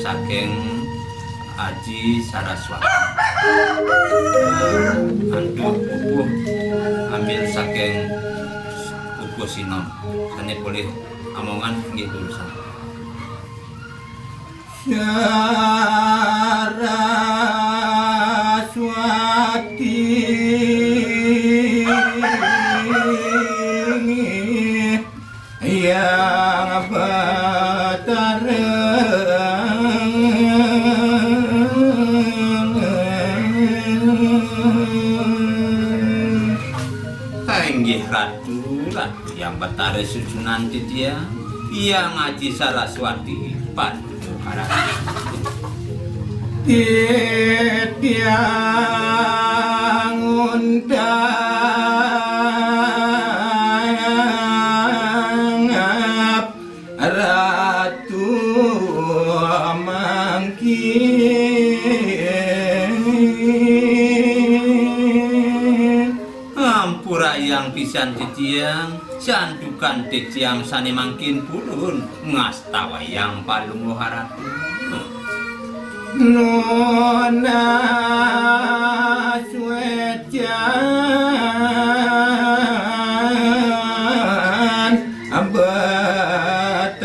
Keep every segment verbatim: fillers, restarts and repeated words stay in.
saking Aji Saraswati. Antuk pupuh ambil saking pupuh sinom. Sané polih amongan inggih durusang. Saraswati Hyang Batara. Inggih Ratu, Ratu Hyang Batara susunan titiang, Hyang Aji Saraswati, Paduka Ratu. Titiang undangan Ratu mangkin. Ampurayang pisan titiang, santukan titiang sané mangkin purun ngastawayang Palungguh Ratu. Nunas wécan Batara.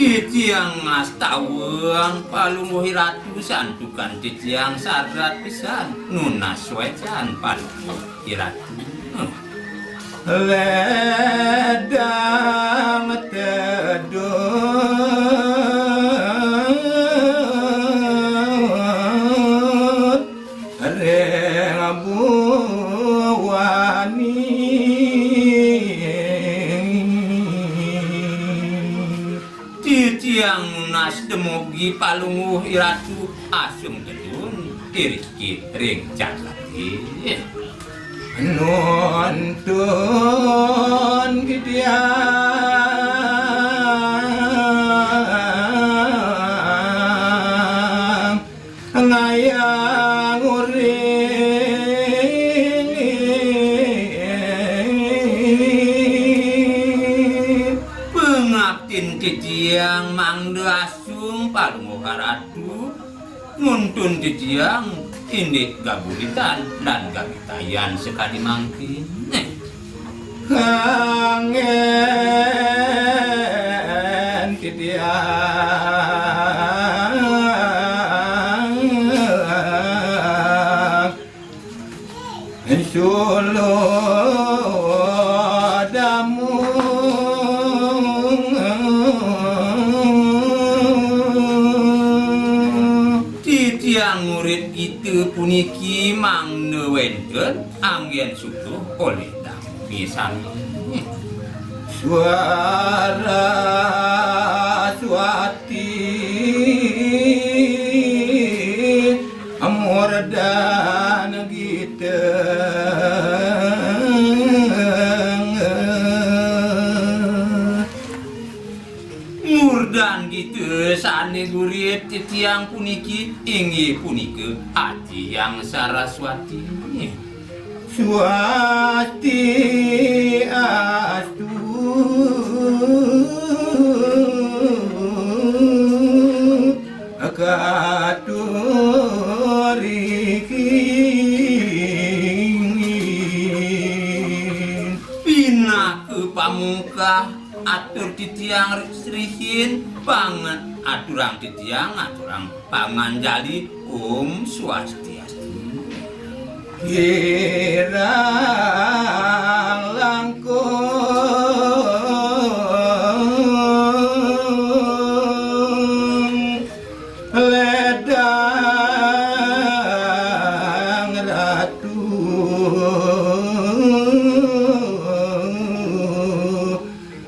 Titiang ngastawang Palungguh Ratu, santukan titiang sarat pisan nunas wécan Palungguh Ratu. Ledang tedut ring buani. Titiang nunas dumugi Palungguh Ratu asung tedun iriki ring jagaté. Nuntun titiang ngayang uring. Pangaptin titiang mangda asung Palungguh Ratu, nuntun titiang indik gaguritan lan gagitayan sakadi mangkin. Kanggén titiang suluh damung. Titiang murid gita puniki mangda wénten anggén suluh olih damung misalnya. Saraswati murdan gita. Murdan gita sané gurit titiang puniki inggih punika Aji Hyang Saraswati. Swasti astu katuriki. Pinaka pamungkah atur titiang rihin, pangan aturang titiang, aturang panganjali. Om Swastiastu. Kirang langkung ledang ratu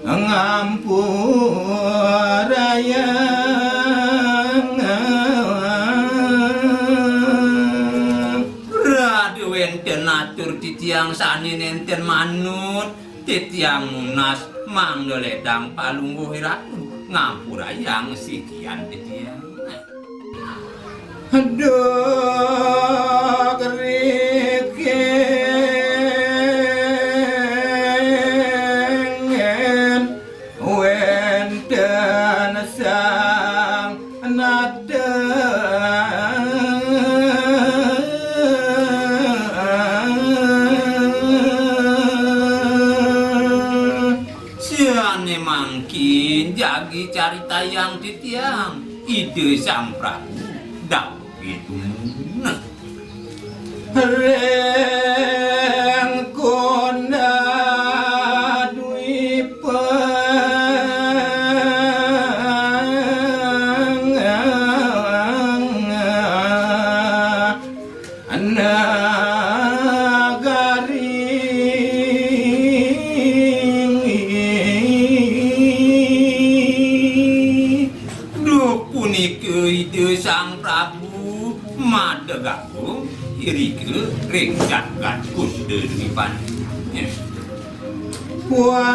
ngampurayang. Rada wénten atur titiang sané nénten manut, titiang nunas mangda ledang palungguh ratu ngampurayang sikian titiang. Duk riki caritayang titiang Ida Sang Prabu dawuh pitunah. Ring kondang dwipa nagari. Duh punika Ida Sang Prabu madeg agung irika ring jagat Kusta Dwipané. Watu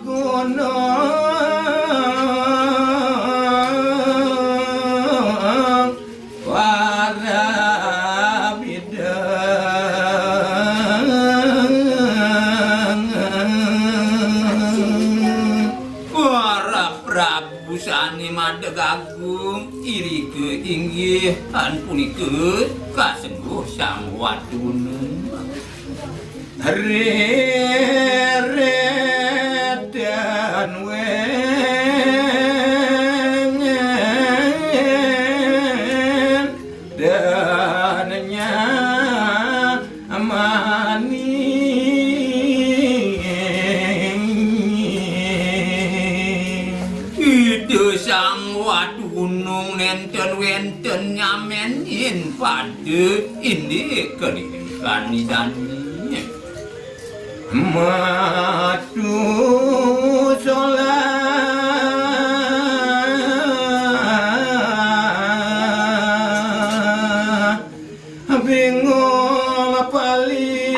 gunung para bidang. Para Prabu sané madeg agung, irika inggih punika kasengguh Sang Watu Gunung. Rereten wengen dan nyamani. Ida Sang Watu Gunung nénten wénten nyamén pada indik kalirikan Idané. Matu solah bingung pali.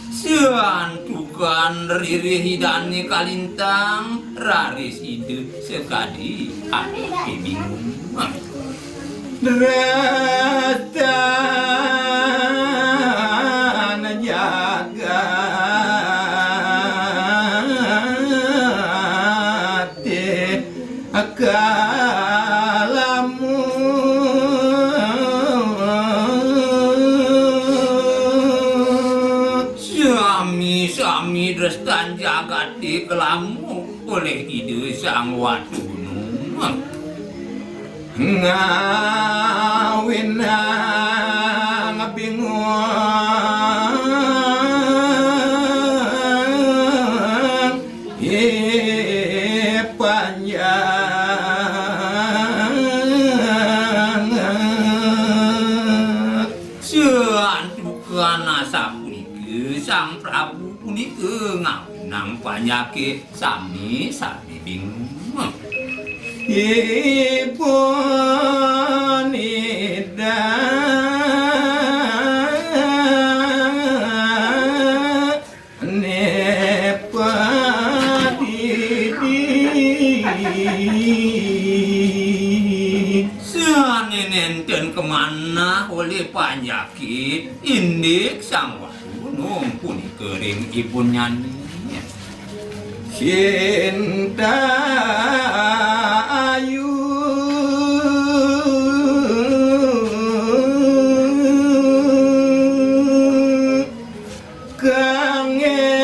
Santukan ririh Idané kalintang, raris Ida sakadi anaké bingung. Drastan jagaté kalamu. Sami-sami drastan jagaté kalamu olih Ida Sang Watu Gunung. Ngawinang bingung panjang. Santukan asapunika, Sang Prabu punika ngawinang panyakit sami-sami bingung. Ipun Ida Nepadidi. Sané nénten kamanah olih panyakit, indik Sang Watu Gunung punika ring ibunnyané. Cinta ayu kanggén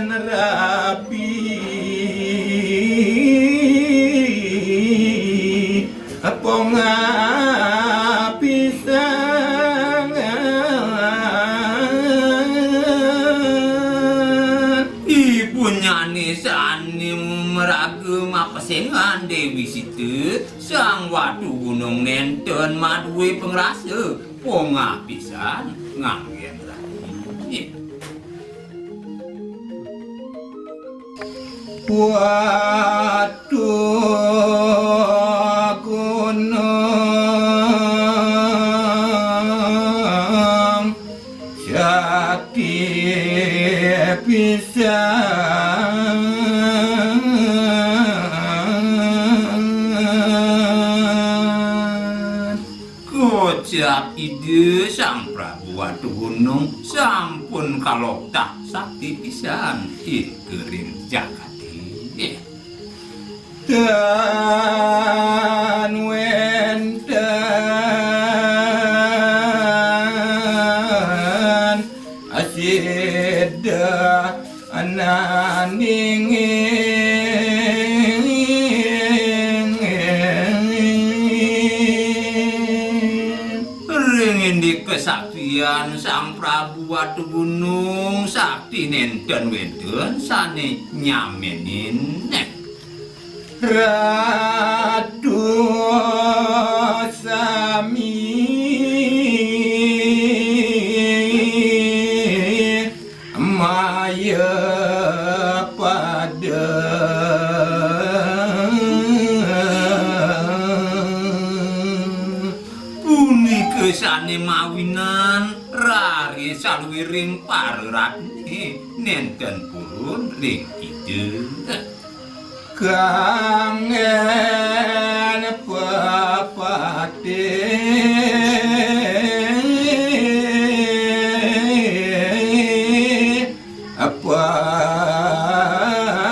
rabi, pongah pisan. Ibunnyané sané maraga mapesengan Déwi Sita, Sang Watu Gunung nénten madué pangrasa, pongah pisan nganggén rabi. Watu Gunung sakti pisan. Kocap Ida Sang Prabu Watu Gunung sampun kaloktah sakti pisan ring jagaté. Tan wénten Ananing ring indik kesaktian Sang Prabu Watugunung, sakti nenten wenten sane nyamenin. Ratu sami maya pada. Punika sane mawinan raris saluiring para ratune nenten purun ring Ida. Kanggen pepatih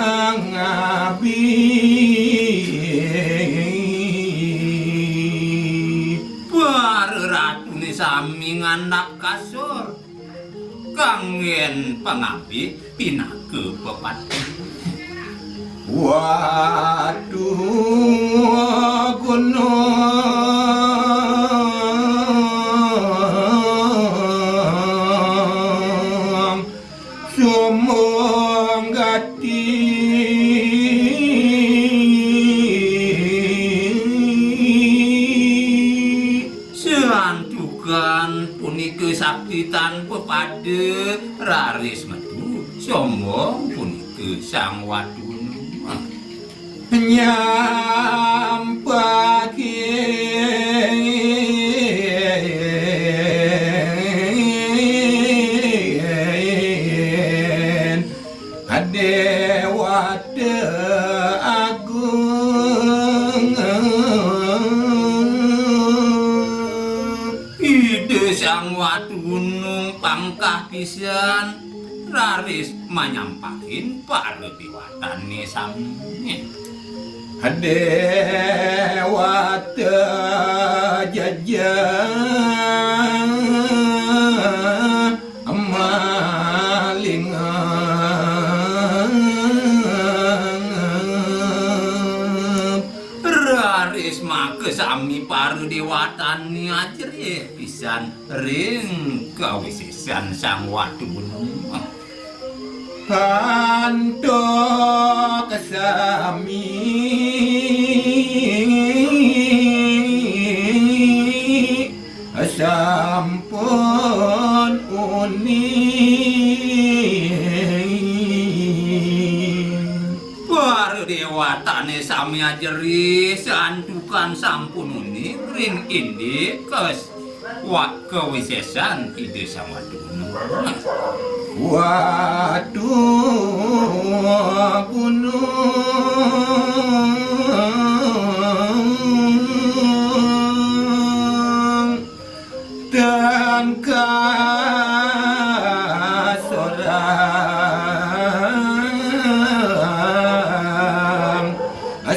pangabi. Para ratune sami ngandhap kasor kanggen pangabi pinaka pepatih. Watugunung sumbung gati. Santukan punika sakti tan pepada raris metu sombong punika Sang Watugunung. Nyampakin Dewata Agung. Ida Sang Watugunung pangkah pisan raris manyampakin para dewatane sami. Dewata jajah malingap. Raris makasami para dewatane ajrih pisan ring kawisesan Sang Watugunung. Antuk sami sampun uning. Para dewatane sami ajrih santukan sampun uning ring indik kes-, wa-, kawisesan Ida Sang Watugunung. Watugunung tan kasorang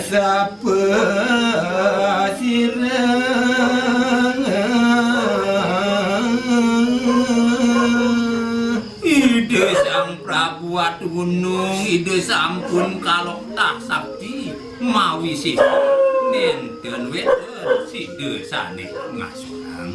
sapasireng. Ida Sang Prabu Watugunung, Ida sampun kaloktah sakti mawi sida nenten wenten sida sane ngasorang.